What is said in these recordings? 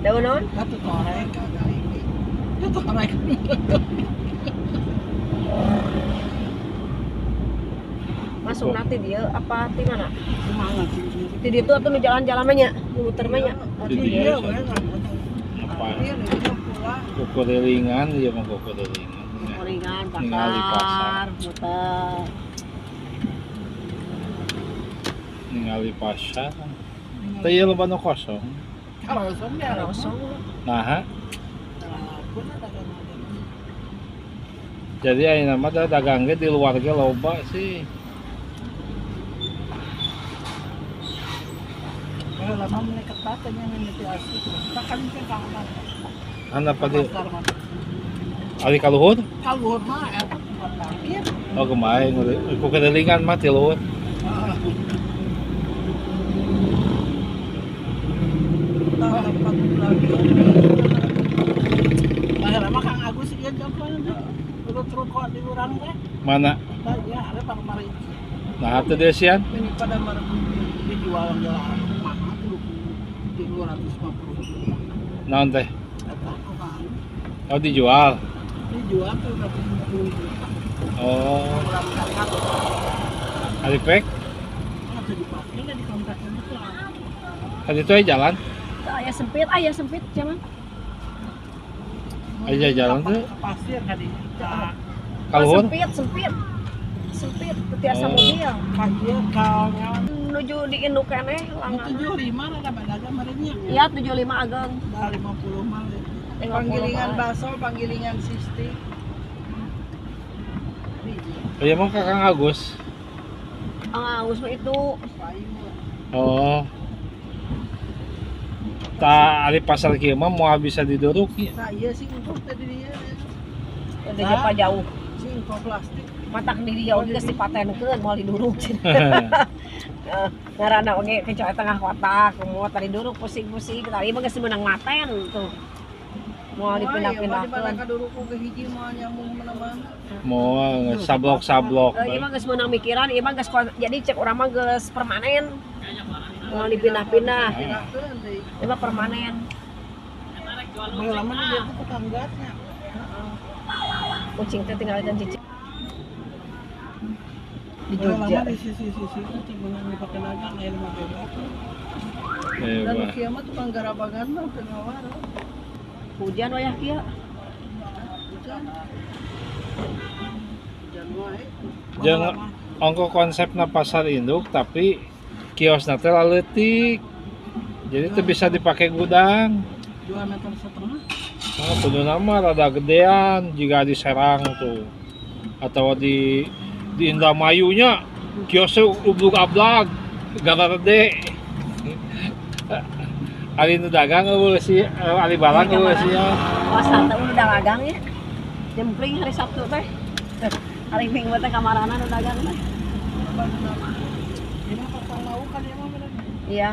Daun naon? Batu torek. Itu torek. Masuk nanti dia apa di mana? Di mana sih? Di ditu atuh nu jalan-jalan mah nya, muter mah nya. Di dia we. Apa? Kukurilingan ieu mah kukurilingan. Kukurilingan pasar, muter. Ningali pasar. Teh ieu loba nu kosong. Kosong ya, kosong. Nah. Jadi ayeuna mah dagang ge di luar ge loba sih. Kalau lama mulai ketat nya mimiti asik. Kan ke kamar. Anda apa di? Ali kaluhur? Kaluhur mah eta tempat parkir. Oh kemarin ku kelilingan mah ti luhur. Tempat lagi. Lama Kang Agus ieu jampan urut-urut di urang teh. Mana? Tah ya, ada pangmari. Nah, teu desian. Ini pada dijual jalan mahal 250 juta. Naon teh? Eta kumaha? Oh, dijual. Dijual 250 juta. Oh. Ari pek? Atau dipake lah di kontraknya tuh. Tadi itu jalan. Aya sempit jangan. Aja jalan tuh. Ke pasir tadi. Kaluhur? Sempit. Sempit, tiasa mobil. Kaki kalnya menuju di induk keneh langganan. 75 rada badaga merenya. Iya, 75 ageng. Dah 50 mah. Panggilingan baso, panggilingan sisti. Iya mah Kakang Agus. Kang Agus mah itu. Oh. Ta ari pasar kieu mah moal bisa diduruk ya. Nah, iya sih engkau tadi dia. Udah jauh jauh. Si engkau plastik. Matak di dia geus dipatenkeun moal diduruk. Ngaranna oge kecoa tengah kota, kumaha tadi duruk pusing-pusing, tadi mah geus meunang maten tuh. Moal dipindah-pindahkeun. Di mana kaduruk oge hiji moal nyambung mana-mana. Moal sablok-sablok. Ieu mah geus meunang mikiran, ieu mah geus jadi cek urang mah geus permanen. Moal dipindah-pindah. Ieu mah permanen. Lama dia tuh tukang gasnya. Kucing teh tinggalkan cicing. Di Jogja. Lama di sisi-sisi itu menang dipakai dagang air mah bebas. Dan kieu mah tukang garabagan mah teu ngawaro. Hujan wayah kieu. Hujan. Hujan wae. Jeung ongko konsepna pasar induk tapi kiosna teh laleutik. Jadi itu bisa dipakai gudang. 2,5 meter. Oh, kuduna mah rada gedean jika di Serang tuh. Atau di Indramayunya kiosnya ublug ablag garade. Ari nu dagang eueuh si ari barang eueuh sia. Pasar teh udah dagang ya. Jempling hari Sabtu teh. Hari Minggu teh kamarana nu dagang teh. Ini pasar lauk kan ieu mah bener. Iya.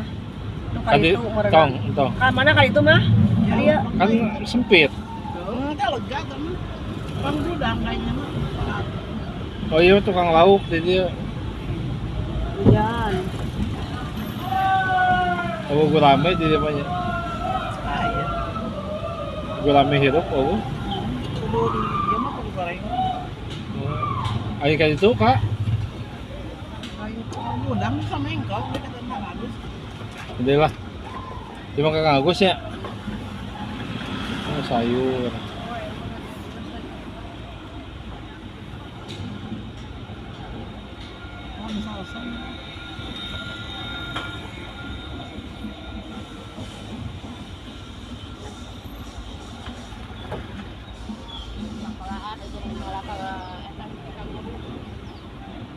Nu kali itu meureun. Tong, tong. Ka mana kali itu mah? Iya. Kan sempit. Heeh, teh lega teh mah. Pang gudang kayaknya mah. Oh iya tukang lauk di dia. Hujan. Oh gurame di dia banyak. Gurame hirup oh. Dia mah kudu goreng. Ayo kayak itu kak. Ayo gudang sama engkau kita Kang Agus. Udah lah. Cuma Kang Agus ya. Oh, sayur.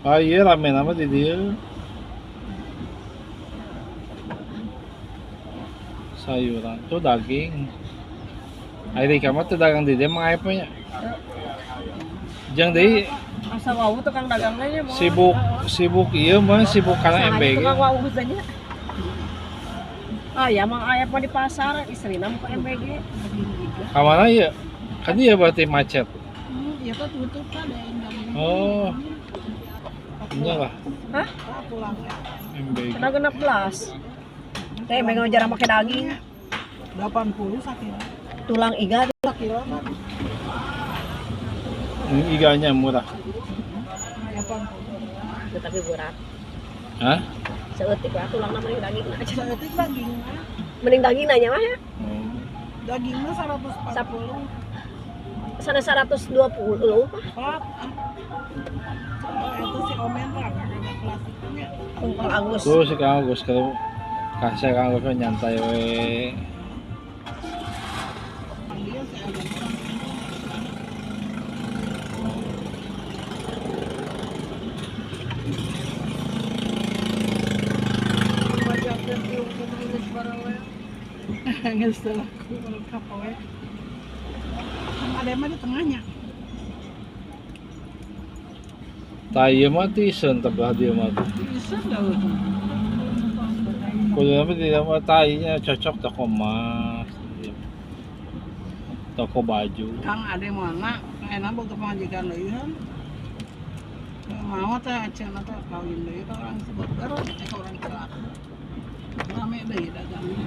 Ah iya rame nama di dia. Sayuran tuh daging. Ari kamu tuh dagang di dia mah apa nya? Jeung deui asa wau tukang dagangnya mah. Sibuk sibuk ieu mah sibuk kana MBG. Tukang wau nya. Ah ya mah aya mah di pasar istrina mah ke MBG. Ka mana ieu? Kan ieu berarti macet. Iya tuh tutup kan. Oh. Ini lah. Hah? Pulangnya. MBG. Kena 16. Teh MBG jarang pakai daging. 80 sakilo. Tulang iga Sakilo kan. Ini iganya murah. 80. Tetapi berat. Hah? Seeutik lah tulangna mending daging aja. Saeutik daging mah. Mending daging nanya mah ya. Dagingnya 140. Sana 120 mah. Pak. Oh, itu si Omen lah, ada plastiknya. Kang Agus. Tuh si Kang Agus kalau kasih Kang Agus mah nyantai we. Dia si Agus. Geus teu laku kapoe. Ada mah di tengahnya. Tah ieu mah tiseun tebah dieu mah. Bisa dah. Kudu mah tidak mah tainya cocok toko emas. Toko baju. Kang ade mana? Enak boga pamajikan deui kan. Mau teh cenah teh kawin deui ka orang Bogor, ka orang Cilacap. Rame deui dagangna.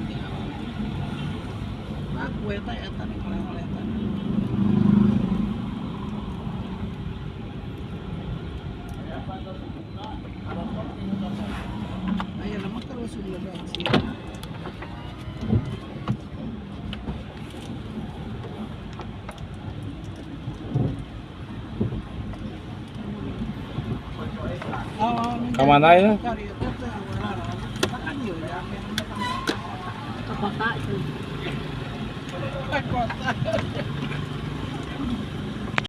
Nah, kue teh eta nih oleh-oleh teh. Ayo nama terus udah sih. Ka mana ya? Ke kota. Kota.